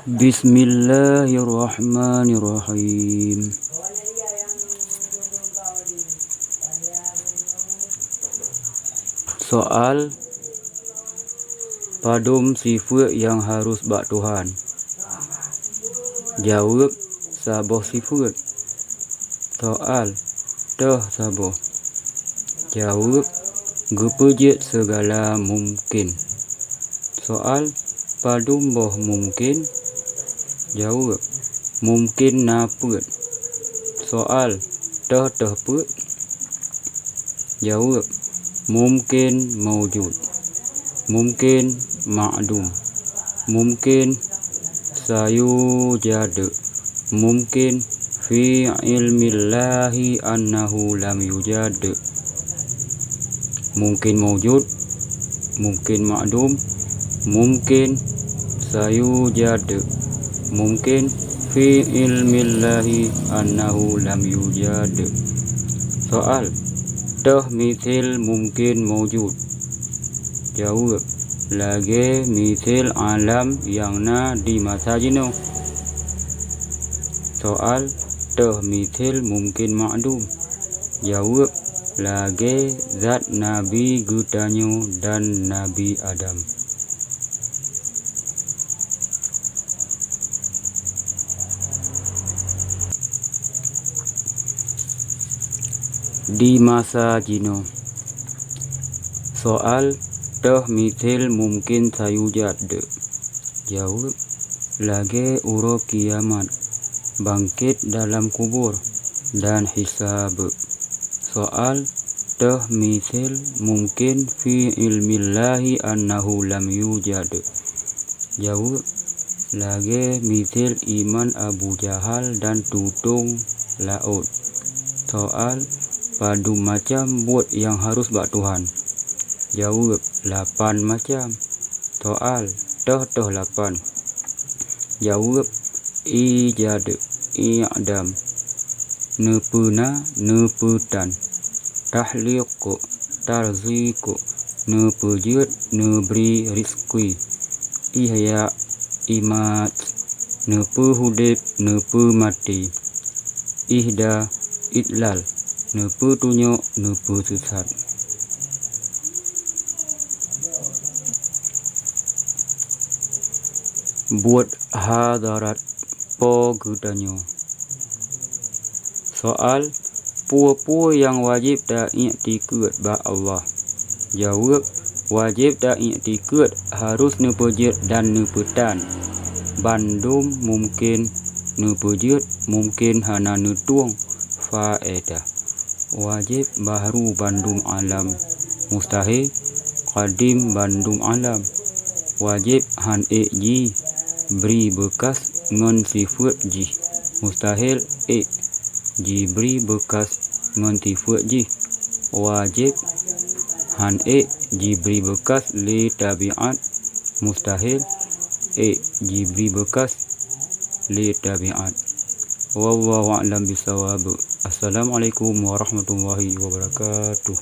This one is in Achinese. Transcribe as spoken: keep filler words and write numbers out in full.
Bismillahirrahmanirrahim. Soal, padum sifeuet nyang harus bak Tuhan? Jaweueb, saboh sifeuet. Soal, toh saboh? Jaweueb, geupeujeuet sigala mungken. Soal, padum boh mungken? Jaweueb, mungken na peuet. Soal, toh-toh peuet? Jaweueb, mungken maujud, mungken ma'dum, mungken sayujad, mungken fi ilmillahi annahu lam yujad. Mungken maujud, mungken ma'dum, mungken sayujad, mungken fi ilmillahi annahu lam yujad. Soal, toh misel mungken maujud? Jaweueb, lagée misel alam nyang na di masa jinoe. Soal, toh misel mungken ma'dum? Jaweueb, lagée zat Nabi geutanyoe dan Nabi Adam. Di masa jinoe. Soal, toh misel mungken sayujad? Jaweueb, lagée uroe kiamat, bangket dalam kubur, dan hisab. Soal, toh misel mungken fi ilmillahi annahu lam yujad? Jaweueb, lagée misel iman Abu Jahal dan tutong laôt. Soal, padum macam buet nyang harus bak Tuhan? Jaweueb, lapan macam. Soal, toh-toh lapan? Jaweueb, ijad, i'dam, neupeuna, neupeutan, takhliq, tarziq, neupeujeuet, neubri rizki, ihya, imat, neupeuhudeb, neupeumaté, ihda, idlal, neupeutunyok, neupeusisat. Buet hadarat Po geutanyoe. Soal, peue-peue nyang wajéb ta-iktikeuet bak Allah? Jaweueb, wajéb ta-iktikeuet harus neupeujeuet dan neupeutan. Bandum mungken neupeujeuet, mungken hana neutueng faedah. Wajéb bahru bandum alam, mustahil kadim bandum alam. Wajéb han ék jibri beukas ngon sifeuet jih, mustahil ék jibri beukas ngon sifeuet jih. Wajéb han ék jibri beukas lé tabiat, mustahil ék jibri beukas lé tabiat. Wallahu a'lam bissawab. Assalamualaikum warahmatullahi wabarakatuh.